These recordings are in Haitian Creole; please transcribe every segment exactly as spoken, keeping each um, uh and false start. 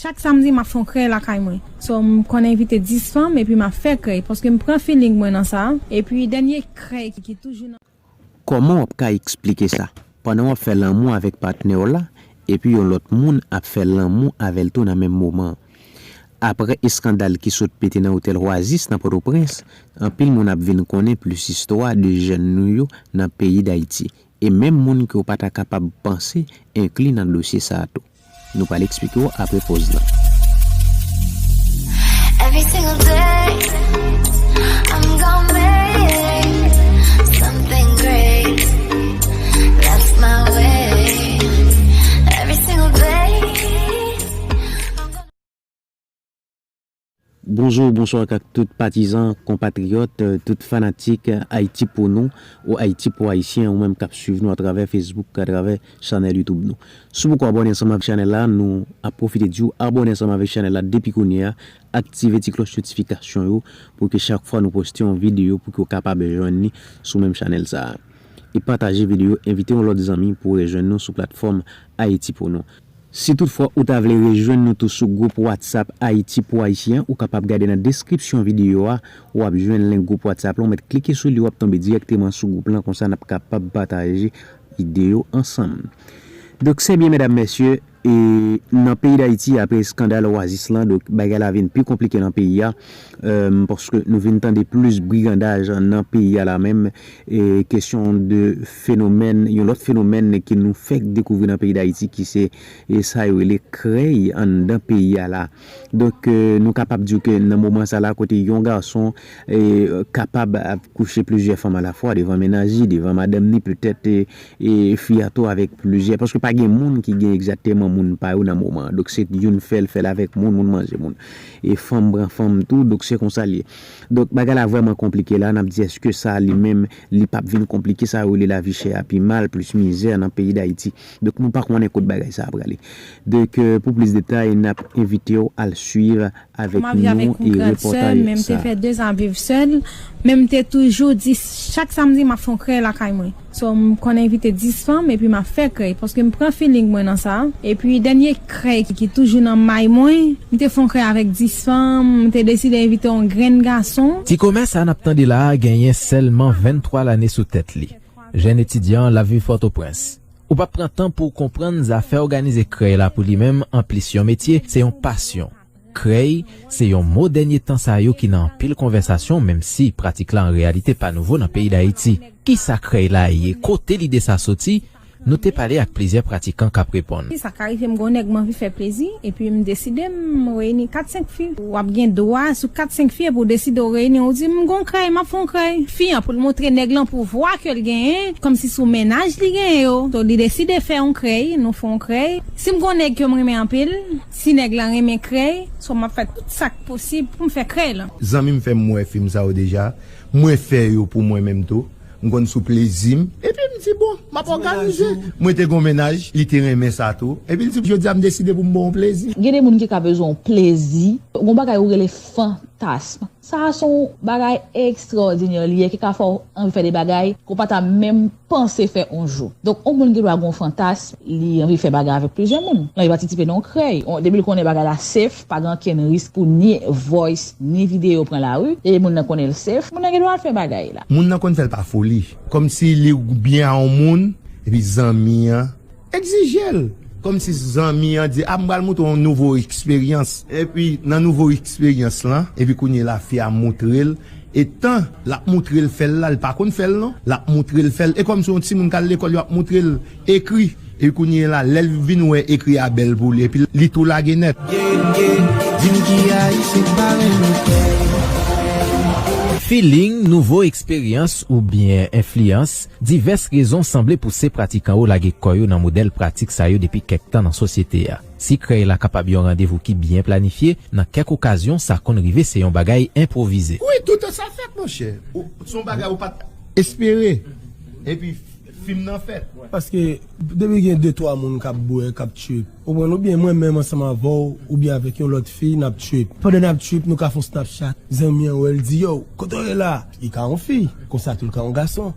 Chak samdi, m ap fè yon krèy lakay mwen. So, m konn envite dis fanm epi m ap fè krèy, paske m pran feeling mwen nan sa. Epi, dènye krèy ki, ki toujou nan. Kòman w ap ka eksplike sa? Pandan w ap fè lanmou avèk patnè w la, epi yon lòt moun ap fè lanmou avè l tou nan menm moman an. Apre eskandal ki sot pete nan otèl Oasis nan Pòtoprens, anpil moun ap vin konnen plis istwa de jèn nou yo nan peyi Dayiti, e menm moun ke w pa ta kapab panse enkli nan dosye sa a tou. Nou pral eksplike w apre pòz lan. Every single day, I'm gonna make something great. That's my way. Every single day, I'm gonna Bonjou, bonswa ak tout patizan, konpatriyòt, tout fanatik Ayiti pou nou ou Ayiti pou Ayisyen, ou menm k ap swiv nou atravè Facebook, atravè chanèl YouTube nou. Si w poko abòne ansanm avèk chanèl la, nou ap pwofite di w abòne ansanm avèk chanèl la depi kounye a, aktive ti klòch notifikasyon yo pou ke chak fwa nou poste yon videyo pou ke w kapab jwenn li sou menm chanèl sa a. E pataje videyo, envite yon lòt zanmi pou rejwenn nou sou platfòm Ayiti pou nou. Si toutfwa ou ta vle rejwenn nou tou sou gwoup WhatsApp Ayiti pou Ayisyen, ou kapab gade nan deskripsyon videyo a, w ap jwenn link gwoup WhatsApp la, ou mèt klike sou li, w ap tonbe dirèkteman sou gwoup lan, konsa n ap kapab pataje ide yo ansanm. Donk, se byen, medam, mesye, e nan peyi Dayiti, apre eskandal Oasis lan, donk, bagay la vin pi konplike nan peyi a, paske nou vin tande plis brigandaj nan peyi a la menm, e kesyon de fenomèn, yon lòt fenomèn ke nou fèk dekouvri nan peyi Dayiti ki se e sa yo rele krèy anndan peyi a la. Donk, nou kapab di ke nan moman sa la, kote yon gason e kapab ap kouche plizyè fanm alafwa devan mennaj li, devan madanm li, petèt e fi a tou avèk plizyè, paske pa gen moun ki gen egzakteman moun pa yo nan moman an. Donk, se youn fè l, fè l avèk moun, moun manje moun. E fanm pran fanm tou, donk se konsa l ye. Donk, bagay la vrèman konplike la, n ap di èske sa li menm, li p ap vin konplike, sa yo rele lavi chè a pi mal, plis mizè nan peyi Dayiti. Donk, nou pa konnen kot bagay sa a prale. Donk, pou plis detay, n ap envite w al swiv avèk nou e repòtaj sa. Mwen te fè de zan ap viv sèl, men m te toujou di chak samdi m ap fè yon krèy lakay mwen. So, m konn envite dis fanm epi m ap fè krèy, paske m pran feeling mwen nan sa. Epi dènye krèy ki, ki toujou nan may mwen, m te fè yon krèy avèk dis fanm, m te deside envite yon grenn gason. Ti kòmè sa n ap tande la a genyen sèlman venntwa lane sou tèt li. Jèn etidyan, l ap viv Pòtoprens. Ou p ap pran tan pou w konprann zafè òganize krèy la pou li menm, anplis yon metye, se yon pasyon. Krèy, se yon mo dènye tan sa yo ki nan anpil konvèsasyon, menm si pratik la an reyalite pa nouvo nan peyi Dayiti. Kisa krèy la ye? Kote lide sa soti? Nou te pale ak plizyè pratikan k ap reponn. Sa ka rive m gen yon nèg m anvi fè plezi, epi m deside m reyini kat senk fi. W ap gen dwa sou kat senk fi epi w deside w reyini, w di m gon krèy, m ap fè yon krèy. Fi an pou l montre nèg lan pouvwa ke l genyen, kòmsi sou mennaj li genyen yo. So, li deside fè yon krèy, nou fè yon krèy. Si m gon nèg ke m renmen anpil, si nèg lan renmen krèy, so m ap fè tout sa k posib pou m fè krèy lan. Zanmi m fè m wè fim sa yo deja, mwen fè yo pou mwen menm tou. M konn sou plezi m. Epi m di, bon, m ap òganize. Mwen te gon mennaj, li te renmen sa tou. Epi l di, jodi a m deside pou m ba w yon plezi. Gen de moun ki ka bezwen yon plezi, gon bagay ou rele fantasm. Sa a se yon bagay ekstrawòdinè li ye ki ka fè w anvi fè de bagay ke w pa ta menm panse fè yon jou. Donk, yon moun gen dwa gen yon fantasm, li anvi fè bagay avèk plizyè moun. L anvi patisipe nan yon krèy. Depi l konnen bagay la safe, pa gen okenn risk pou ni voice, ni videyo pran lari. Depi moun nan konnen l safe, moun nan gen dwa al fè bagay la. Moun nan konn fè l pa foli. Kòmsi li byen a yon moun, epi zanmi an egzije l. Kòmsi zanmi an di, a m pral montre w yon nouvo eksperyans. Epi nan nouvo eksperyans lan, epi kounye la fi a montre l, e tan l ap montre l fè l la, l pa konn fè l non. L ap montre l fè l. E kòmsi yon timoun k al lekòl, yo ap montre l ekri. Epi kounye la, lè l vin wè ekri a bèl pou li, epi li tou lage nèt. Feeling, nouvo eksperyans oubyen enfliyans, divès rezon sanble pouse pratikan yo lage kò yo nan modèl pratik sa yo depi kèk tan nan sosyete a. Si krèy la kapab yon randevou ki byen planifye, nan kèk okazyon sa konn rive se yon bagay enpwovize. Wi, toutan sa fèt, monchè. Se yon bagay ou pa t espere. Epi, fim nan fèt. Paske depi gen de twa moun k ap bwè, k ap trip, ou konprann, oubyen mwen menm ansanm avè w, oubyen avèk yon lòt fi, n ap trip. Pandan n ap trip, nou ka fè yon Snapchat. Zanmi an wè l di, yo, kote w ye la? Li ka yon fi, konsa tou l ka yon gason.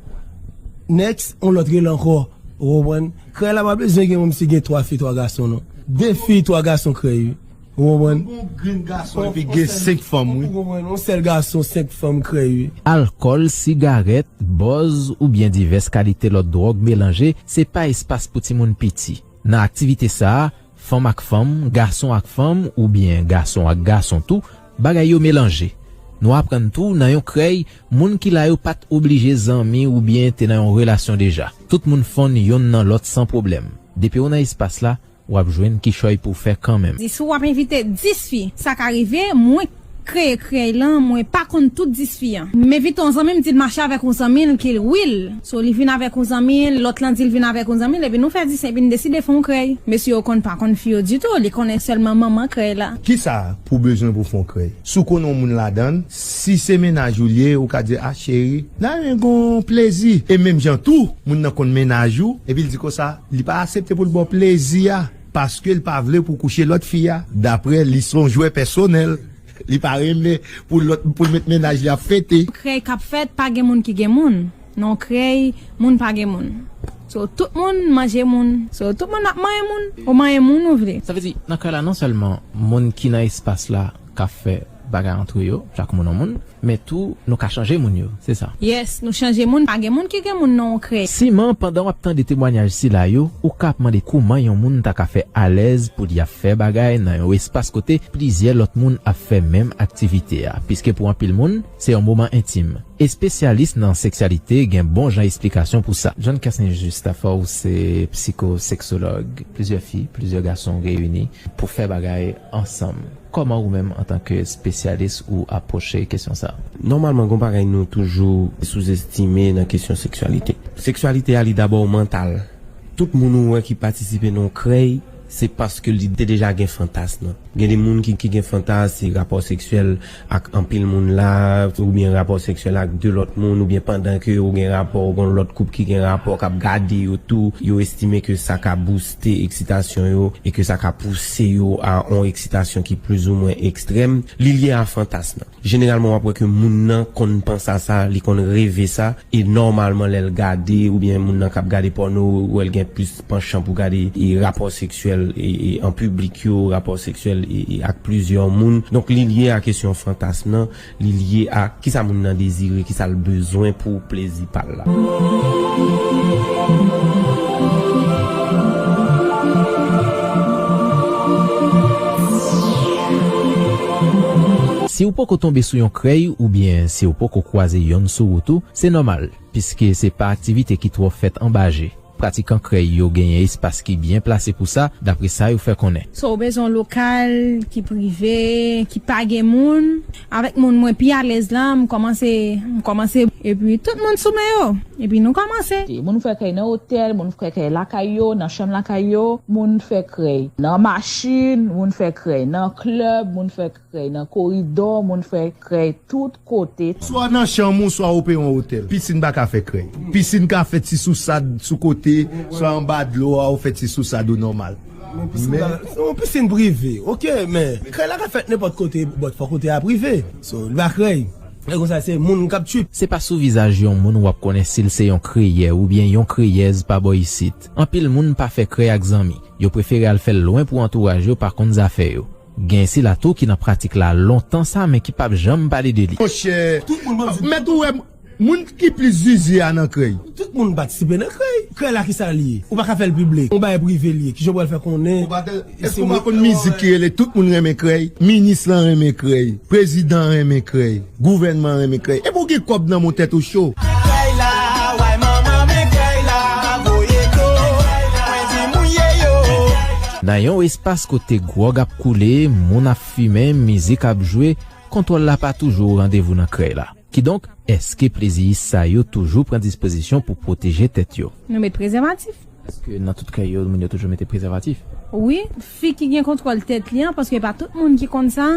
Next, yon lòt rele ankò. Ou konprann? Krèy la pa bezwen gen kòmsi gen twa fi, twa gason non. De fi, twa gason krèy wi. Ou konprann? Bon grenn gason epi gen senk fanm, wi. Ou konprann? Yon sèl gason, senk fanm krèy, wi. Alkòl, sigarèt, bòz oubyen divès kalite lòt dwòg melanje, se pa espas pou timoun piti. Nan aktivite sa a, fanm ak fanm, gason ak fanm, oubyen gason ak gason tou, bagay yo melanje. Nou aprann tou, nan yon krèy, moun ki la yo pa t oblije zanmi oubyen te nan yon relasyon deja. Tout moun fonn youn nan lòt san pwoblèm. Depi w nan espas la, w ap jwenn kichòy pou w fè kanmenm. Di si w ap envite dis fi, sa ka rive, mwen kreye krèy lan, mwen pa konn tout dis fi an. M envite yon zanmi m, di l mache avèk yon zanmi l ki l, wi l. So, li vin avèk yon zanmi l, lòt lan di l vin avèk yon zanmi l, epi nou fè dis epi n deside fè yon krèy. Mesye yo konn pa konn fi yo ditou, li konnen sèlman manman krèy la. Kisa pou w bezwen pou w fè yon krèy? Si w konnen yon moun ladan l, si se mennaj ou l ye, ou ka di, a cheri, n a gen yon plezi. E menm jan tou, moun nan konn mennaj ou, epi l di konsa, li pa aksepte pou l ba w plezi a. Paske l pa vle pou w kouche lòt fi a, daprè li se yon jwè pèsonèl. Li pa renmen pou lòt, pou l met mennaj li ap fete. Krèy k ap fèt, pa gen moun ki gen moun. Nan yon krèy, moun pa gen moun. So, tout moun manje moun. So, tout moun ap manyen moun. Ou manyen moun ou vle. Sa vle di, nan krèy la, non sèlman moun ki nan espas la ka fè bagay antre yo, chak moun yon moun, men tou, nou ka chanje moun yo, se sa. Yes, nou chanje moun, pa gen moun ki gen moun nan yon krèy. Siman, pandan w ap tande temwanyaj sila yo, ou ka ap mande kouman yon moun ta ka fè alèz pou li ap fè bagay nan yon espas kote plizyè lòt moun ap fè menm aktivite a, piske pou anpil moun, se yon moman entim. Espesyalis nan seksyalite gen bon jan esplikasyon pou sa. John Cassin Justafa, ou se psikoseksològ. Plizyè fi, plizyè gason reyini pou fè bagay ansanm. Kòman ou menm, antanke espesyalis, ou apwoche kesyon sa a? Nòmalman, gen yon bagay nou toujou souzestime nan kesyon seksyalite. Seksyalite a, li dabò mantal. Tout moun ou wè ki patisipe nan yon krèy, se paske li te deja gen fantas lan. Gen de moun ki, ki gen fantas, se rapò seksyèl ak anpil moun la, oubyen rapò seksyèl ak de lòt moun, oubyen pandan ke ou gen rapò, ou gen lòt koup ki gen rapò, k ap gade yo tou, yo estime ke sa ka bouste eksitasyon yo e ke sa ka pouse yo a yon eksitasyon ki plizoumwen ekstrèm. Li lye a fantas lan. Jeneralman, w ap wè ke moun nan konn panse a sa, li konn reve sa, e nòmalman, lè l gade, oubyen moun nan k ap gade pòno, ou wè l gen plis panchan pou gade e rapò seksyèl e, e an piblik yo, rapò seksyèl e, e ak plizyè moun. Donk, li lye a kesyon fantasm nan, li lye a kisa moun nan dezire, kisa l bezwen pou plezi pa l la. Si w poko tonbe sou yon krèy oubyen si w poko kwaze yonn sou wout ou, se nòmal, piske se pa aktivite ki twò fèt anba je. Pratikan krèy yo genyen espas ki byen plase pou sa, dapre sa yo fè konnen. So, ou bezwen yon lokal ki prive, ki pa gen moun. Avèk moun mwen pi alèz la, m kòmanse, m kòmanse, epi tout moun sou men yo. Epi nou kòmanse. Moun fè krèy nan otèl, moun fè krèy lakay yo, nan chanm lakay yo, moun fè krèy nan machin, moun fè krèy nan klèb, moun fè krèy nan koridò, moun fè krèy tout kote. Swa nan chanm ou, swa ou peye yon otèl. Pisin pa ka fè krèy. Pisin ka fè ti sousad sou kote, swa anba dlo a, ou fè ti sousad ou nòmal. Men pisin pa, se yon pisin prive, oke, men krèy la ka fèt nenpòt kote, but fò kote a prive. So, li pa krèy. E konsa, se moun k ap tchwip. Se pa sou vizaj yon moun w ap konnen si l se yon kreyè oubyen yon kreyèz pa bò isit. Anpil moun pa fè krèy ak zanmi. Yo prefere al fè l lwen pou antouraj yo pa konn zafè yo. Gen sila tou ki nan pratik la lontan sa, men ki p ap janm pale de li. Monchè, mèt ou wè, moun ki plis zizi a nan krèy. Tout moun patisipe nan krèy. Krèy la, kisa l ye? Ou pa ka fè l piblik. Yon bagay prive l ye. Kijan w pral fè konnen? Èske ou pa konn mizik ki rele tout moun renmen krèy? Minis lan renmen krèy. Prezidan renmen krèy. Gouvènman renmen krèy. Epi w gen kòb nan men w, tèt ou cho. Krèy la, way manman men krèy la, voye do, mwen di mouye yo. Nan yon espas kote gwòg ap koule, moun ap fimen, mizik ap jwe, kontwòl la pa toujou o randevou nan krèy la. Kidonk, èske pleziyis sa yo toujou pran dispozisyon pou pwoteje tèt yo? Nou met prezèvatif. Èske nan tout krèy yo, moun yo toujou mete prezèvatif? Wi, fi ki gen kontwòl tèt li an, paske pa tout moun ki konn sa.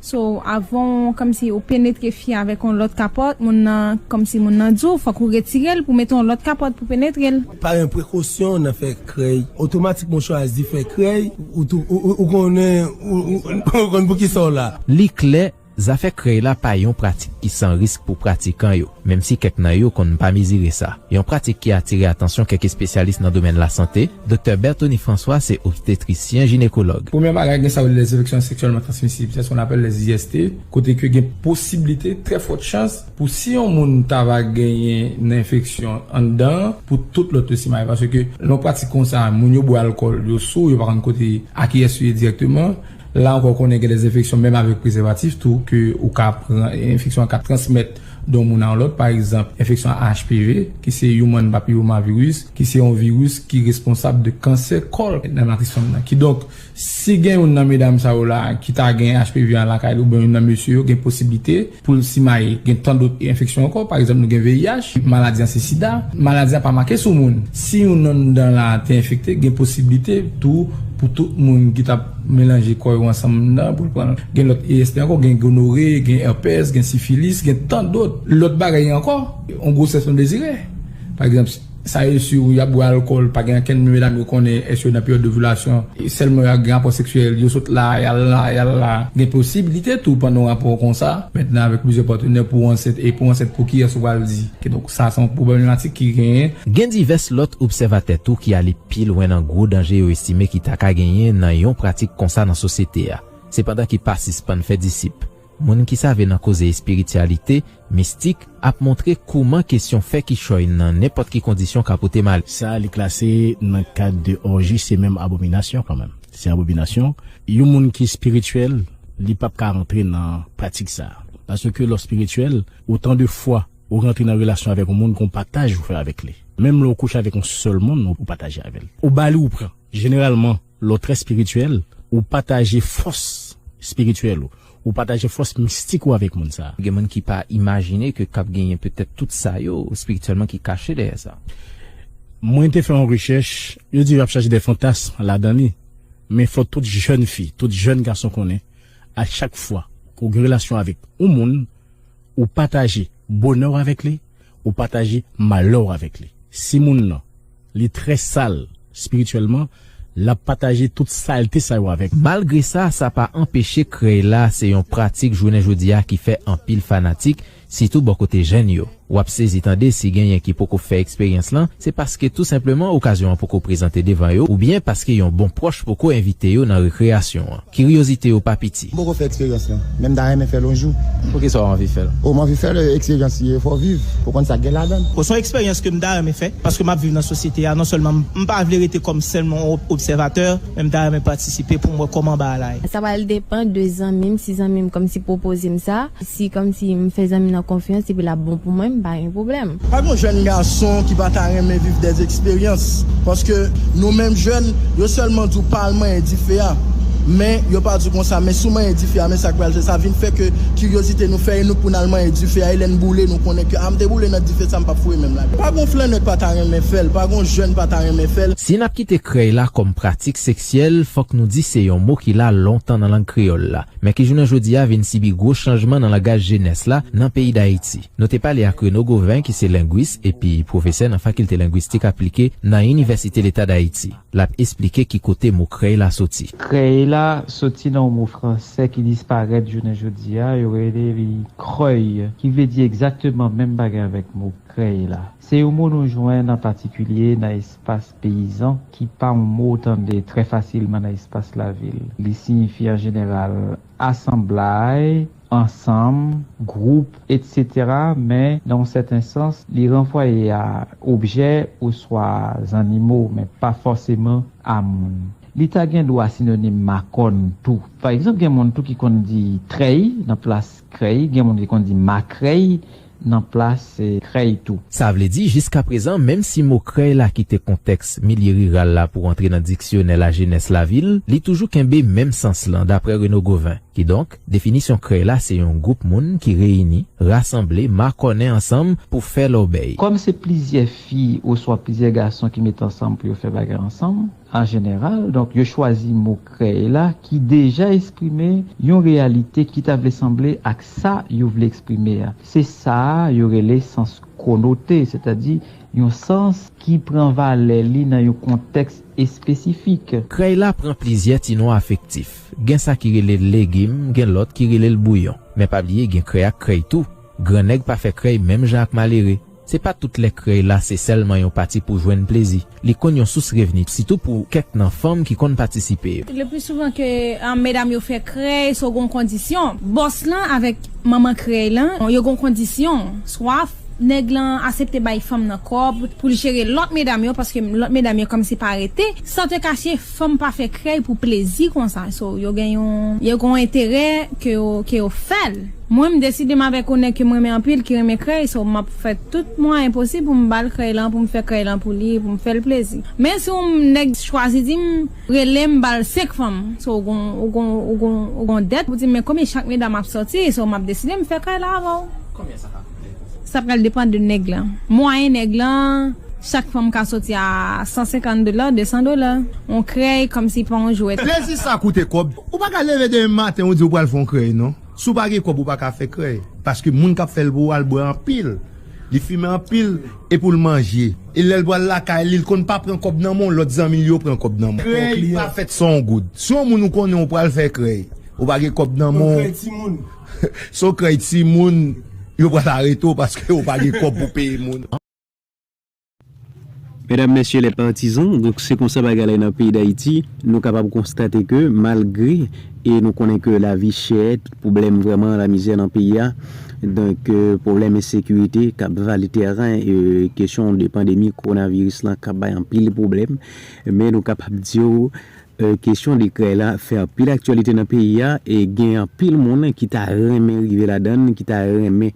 So, avan w, kòmsi ou penetre fi avèk yon lòt kapòt, moun nan, kòmsi moun nan di w, fòk ou retire l pou mete yon lòt kapòt pou penetre l. Pa gen prekosyon nan fè krèy. Otomatikman w chwazi fè krèy, ou tou, ou, ou, ou konnen, ou, ou, ou konn pou kisa w la. Li klè, Zafè krèy la pa yon pratik ki san risk pou pratikan yo, menm si kèk nan yo konn pa mezire sa. Yon pratik ki atire atansyon kèk espesyalis nan domèn lasante, Doktè Berthony François se obstetrisyen jinekològ. Premye bagay, gen sa yo rele les infections sexuellement transmissibles, c'est ce qu'on appelle les I S T, kote ke gen posiblite, trè fòt chans, pou si yon moun ta va genyen nan enfeksyon anndan, pou tout lòt yo simaye. Paske nan yon pratik konsa, moun yo bwè alkòl, yo sou, yo pa konn kote, a kiyès yo ye dirèkteman. La ankò, konnen gen des enfeksyon menm avèk prezèvatif tou, ke ou ka pran, enfeksyon an ka transmèt de yon moun a yon lòt. Pa egzanp, enfeksyon a H P V, ki se Human Papillomavirus, ki se yon viris ki responsab de kansè kòl nan matris fanm nan. Kidonk, si gen youn nan medam sa yo la ki ta gen H P V an lakay li, oubyen youn nan mesye yo, gen posiblite pou l simaye. Gen tan dòt enfeksyon ankò, pa egzanp, nou gen V I H, maladi an se sida. Maladi an pa make sou moun. Si youn anndan la te enfekte, gen posiblite tou pou tout moun ki t ap melanje kò yo ansanm anndan pou l pran l. Gen lòt I S T ankò, gen gonore, gen èpès, gen sifilis, gen tan dòt. Lòt bagay ankò, yon gwosès non dezire. Pa egzanp, sa yo si y ap bwè alkòl, pa gen ankenn medam yo konnen èske yo nan peryòd ovilasyon, e sèlman y ap gen rapò seksyèl, yo sot la, y al la, y al la. Gen posiblite tou pandan yon rapò konsa, mentnan avèk plizyè patnè pou w ansent, e pou w ansent pou kiyès ou pral di. Kidonk, sa se yon pwoblematiki ki genyen. Gen divès lòt obsèvatè tou ki ale pi lwen nan gwo danje yo estime ki ta ka genyen nan yon pratik konsa nan sosyete a. Sepandan ki pa sispann fè disip. Moun ki save nan koze espirityalite, mistik, ap montre kouman kesyon fè kichòy nan nenpòt ki kondisyon ka pote malè. Sa li klase nan kad de òjis e menm abominasyon kanmenm. Se abominasyon. Yon moun ki espirityèl, li p ap ka rantre nan pratik sa. Paske lè w espirityèl, otan de fwa ou rantre nan relasyon avèk yon moun, gen yon pataj ou fè avèk li. Menm lè w kouche avèk yon sèl moun, ou pataje avè l. Ou ba li, ou pran. Jeneralman, lè w trè espirityèl, ou pataje fòs espirityèl ou. Ou pataje fòs mistik ou avèk moun sa a. Gen moun ki pa imajine ke k ap genyen petèt tout sa yo espirityèlman ki kache dèyè sa. Mwen te fè yon rechèch, yo di yo ap chache de fantasm ladan li, men fò tout jèn fi, tout jèn gason konnen, a chak fwa ke w gen relasyon avèk yon moun, ou pataje bonè w avèk li, ou pataje malè w avèk li. Si moun nan, li trè sal espirityèlman, l ap pataje tout salte sa yo avèk. Malgre sa, sa pa anpeche krèy la se yon pratik jounen jodi a ki fè anpil fanatik, sitou bò kote jèn yo. W ap sezi tande si genyen ki poko fè eksperyans lan, se paske tou senpleman okazyon an poko prezante devan yo, oubyen paske yon bon pwòch poko envite yo nan rekreyasyon an. Kiryozite yo pa piti. M poko fè eksperyans lan, men m ta renmen fè l yon jou. Poukisa w anvi fè l? O, m anvi fè l, eksperyans li ye, fò w viv pou w konn sa k gen ladan l. O, se yon eksperyans ke m ta renmen fè, paske m ap viv nan sosyete a, non sèlman m, m pa vle rete kòm sèlman yon ob-, obsèvatè, men m ta renmen patisipe pou m wè kòman bagay la ye. Sa pral depann de zanmi m, si zanmi m kòmsi pwopoze m sa, si kòmsi m fè zanmi nan konfyans epi l ap bon pou mwen, m pa gen pwoblèm. Pa gen yon jèn gason ki pa ta renmen viv dè eksperyans, paske nou menm jèn, yo sèlman di w pa al manyen dife a, men yo pa di w konsa, men si w manyen dife a, men sa k pral fè, sa vin fè ke kiryozite nou fè e nou k pou n al manyen dife a, e lè n boule, nou konnen ke, a, m te boule nan dife sa, m p ap foure menm ladan. Pa gen yon flannè k pa ta renmen fè l, pa gen yon jèn pa ta renmen fè l. Si n ap kite krèy la kòm pratik seksyèl, fòk nou di se yon mo ki la lontan nan lang kreyòl la, men ki jounen jodi a vin sibi gwo chanjman nan langaj jenès la nan peyi Dayiti. Nou te pale ak Renaud Gauvin, ki se lengwis epi pwofesè nan Fakilte Lengwistik Aplike nan Inivèsite Leta Dayiti. L ap esplike ki kote mo krèy la soti. Krèy la soti nan yon mo fransè ki disparèt jounen jodi a, yo rele li krèy, ki vle di egzakteman menm bagay avèk mo krèy la. Se yon mo nou jwenn an patikilye nan espas peyizan, ki pa yon mo w tande trè fasilman nan espas lavil. Li siyifi an jeneral asanblay, ansanm, gwoup, etsetera, men nan yon sèten sans, li ranvwaye a objè oswa zannimo, men pa fòseman a moun. Li ta gen dwa sinonim makòn tou. Pa egzanp, gen moun tou ki konn di trèy nan plas krèy, gen moun ki konn di makrèy nan plas, eh, krèy tou. Sa vle di, jiskaprezan, menm si mo krèy la kite kontèks milye riral la pou antre nan diksyonè lajenès lavil, li toujou kenbe menm sans lan, daprè Renaud Gauvin. Kidonk, definisyon krèy la se yon gwoup moun ki reyini, rasanble, makònen ansanm pou fè lòbèy. Kòm se plizyè fi oswa plizyè gason ki met ansanm pou yo fè bagay ansanm, An jeneral, donk, yo chwazi mo krèy la ki deja eksprime yon reyalite ki ta vle sanble ak sa yo vle eksprime a. Se sa a yo rele sans konote, sètadi yon sans ki pran valè li nan yon kontèks espesifik. Krèy la pran plizyè ti non afektif. Gen sa ki rele l legim, gen lòt ki rele l bouyon. Men pa bliye, gen krèy ak krèy tou. Gran nèg pa fè krèy menm jan ak malere. Se pa tout lè krèy la se sèlman yon pati pou jwenn plezi. Li konn yon sous revni, sitou pou kèk nan fanm ki konn patisipe yo. Le plus souvent ke, ah, medam yo fè krèy, so gon kondisyon. Bòs lan avèk manman krèy lan, yo gon kondisyon. Swa nèg lan aksepte bay fanm nan kòb pou l jere lòt medam yo, paske lòt medam yo kòmsi pa rete. San te kache, fanm pa fè krèy pou plezi konsa. So, yo gen yon, yo gen yon enterè ke yo, ke yo fè l. Mwen, m deside m avèk yon nèg ke m renmen anpil, ki renmen krèy, so m ap fè tout mwayen posib pou m ba l krèy lan, pou m fè krèy lan pou li, pou m fè l plezi. Men si yon nèg chwazi di m, rele m, ba l senk fanm, so ou gon, ou gon, ou gon, ou gon dèt pou di m, men konbyen chak medam ap sòti, so m ap deside m fè krèy la avè w. Konbyen sa ka koute? Sa pral depann de nèg lan. Mwayen nèg lan, chak fanm ka sòti a san senkant dola, de san dola. On krèy kòmsi pa on jwèt. Plezi sa koute kòb. Ou pa ka leve demen maten, ou di ou pral fè on krèy, non. Si w pa gen kòb, ou pa ka fè krèy. Paske moun k ap fè l pou ou a, l bwè anpil. Li fimen anpil, e pou l manje. E lè l pral lakay li, l konn pa pran kòb nan men w, lòt zanmi l yo pran kòb nan men w. Krèy pa fèt san on goud. Si yon moun ou konnen ou pral fè krèy, ou pa gen kòb nan men w. Krèy timoun. Si w krèy timoun, yo pral arete w paske ou pa gen kòb pou peye moun. Medam, mesye, les partisans, donk se konsa bagay la ye nan peyi Dayiti. Nou kapab konstate ke malgre, e nou konnen ke lavi chè, tout pwoblèm vrèman lamizè nan peyi a, donk, e, pwoblèm ensekirite k ap vale tèren, e, kesyon de pandemi kowonaviris lan k ap bay anpil pwoblèm, men nou kapab di w, e, kesyon de krèy la fè anpil aktyalite nan peyi a, e gen anpil moun ki ta renmen rive ladan l, ki ta renmen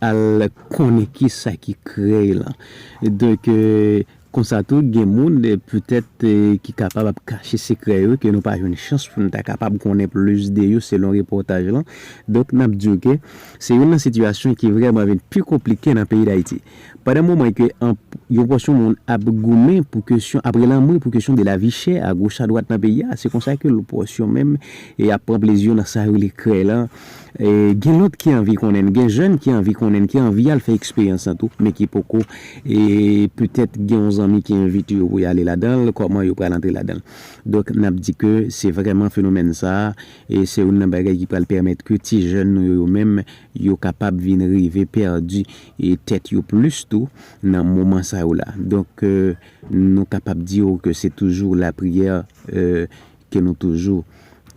al konnen kisa ki krèy lan. Donk, e, konsa tou, gen moun, e, petèt, e, ki kapab ap kache sekrè yo, ke nou pa jwenn chans pou nou ta kapab konnen plis de yo selon repòtaj lan. Donk, n ap di w ke se youn nan sitiyasyon ki vrèman vin pi konplike nan peyi Dayiti. Pandan moman ke an, yon pòsyon moun ap goumen pou kesyon, ap relanmri pou kesyon de lavi chè a goch a dwat nan peyi a, se konsa ke lòt pòsyon menm, e, ap pran plezi yo nan sa yo rele krèy lan. E, gen lòt ki anvi konnen, gen jèn ki anvi konnen, ki anvi al fè eksperyans lan tou, men ki poko, e, petèt gen yon zanmi ki envite yo pou y ale ladan l, kòman yo pral antre ladan l. Donk, n ap di ke se vrèman fenomèn sa a, e se youn nan bagay ki pral pèmèt ke ti jèn nou yo, yo menm, yo kapab vin rive pèdi, e, tèt yo plis tou nan moman sa yo la. Donk, e, nou kapab di w ke se toujou lapriyè, e, ke nou toujou,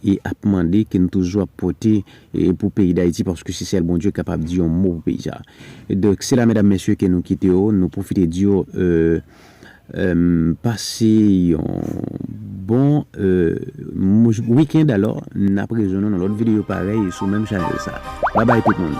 e, ap mande, ke nou toujou ap pote, e, pou peyi Dayiti, paske se sèl Bondye k kapab di yon mo pou peyi sa a. Donk, se la, medam, mesye, ke nou kite w, nou pwofite di w, e, Em, pase yon bon, e, mou-, wikenn alò, n ap rejwenn nou nan lòt videyo parèy sou menm chanèl sa. Babay tout moun.